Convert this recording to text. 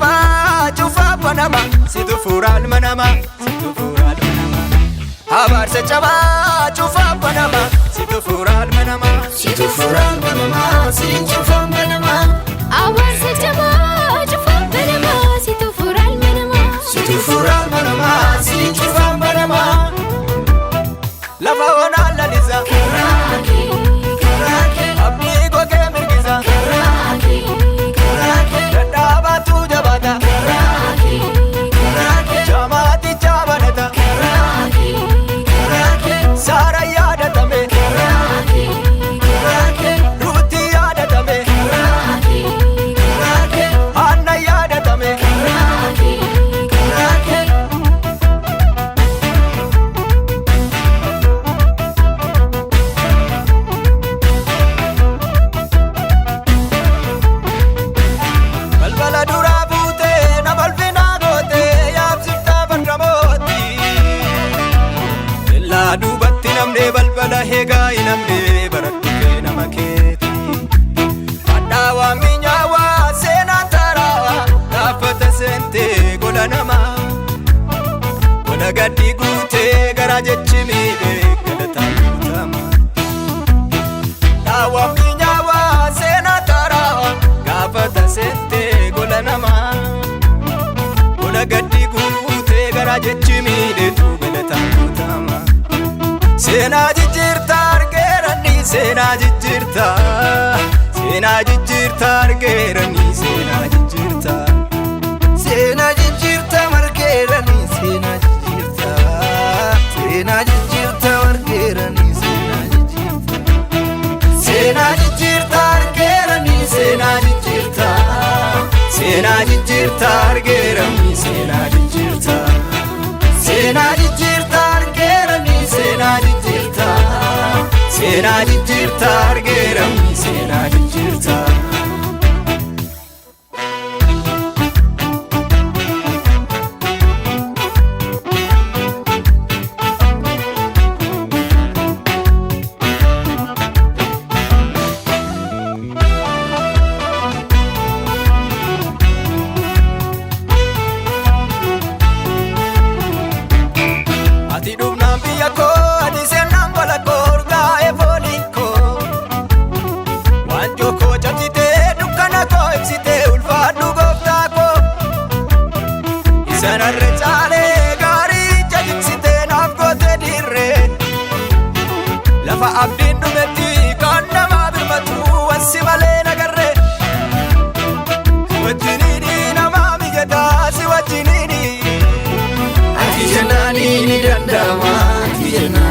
Cabaa cufaa banama situ furaa ilma namaa situ furaa ilma namaa. Abaarsa cabaa cufaa banama situ furaa ilma namaa situ furaa ilma namaa siin cufaan banamaa. Abaarsa cabaa cufaa banamaa situ furaa ilma namaa. Situ furaa ilma namaa siin cufaan banamaa. Lafa onaa lalisa Karaa kee, Karaa kee, abdii gogee mirgisa karaa kee, karaa kee, dadhaabaatu jabaata karaa kee, karaa kee, jamaaticha banata karaa kee, karaa kee, saara yaadatame karaa kee, karaa kee, ruutii yaadatame karaa kee, karaa kee, haanna yaadatame. karaa kee, karaa kee. Balbala duraa buutee nama ulfinaa gootee yaabsiftaa farda mootii. Illaa duubatti namnee balbala heegaa hin namnee barattu kee nama keeti. Hadhaawaa miinyaawaa seenaa taaraawaa gaafata seentee gola namaa. Gola gaddi guutee garaa jechi miidhee galataan guutama. Daawwaa miinyaawaa seenaa taaraawaa gaafata seentee gola namaa. Gola gaddi guutee garaa jechi miidheetu galataan guutama. Seenaa jijjiirtaa argeerani seenaa jijjiirtaa. Seenaa jijjiirtaa argeerani seenaa jijjiirtaa. Seenaa jijjiirtaa margeeranii seenaa jijjiirtaa. Seenaa jijjiirtaa margeeranii seenaa jijjiirtaa. Seenaa jijjiirtaa argeerani seenaa jijjiirtaa. Seenaa jijjiirtaa argeerani seenaa jijjiirtaa. Seenaa jijjiirtaa argeerani seenaa jijjiirtaa. Seenaa jijjiirtaa argeerani seenaa jijjiirtaa. Ati dhufnaan biyya koo ati seenaan gola koo urgaa'ee fooliin koo. Waanjoo koo cabsitee dukkana koo ibsitee ulfaadhu gooftaa koo. Isa narra caalee gaarii jajiksitee naaf gootee dirree. Lafa abdiin dhumetti kan namaa birmatu wansi malee nagarree. Si wajjiniini namaa mijataa si wajjiniini. Ati jennaanii ni danda'ama. Ati jennaanii.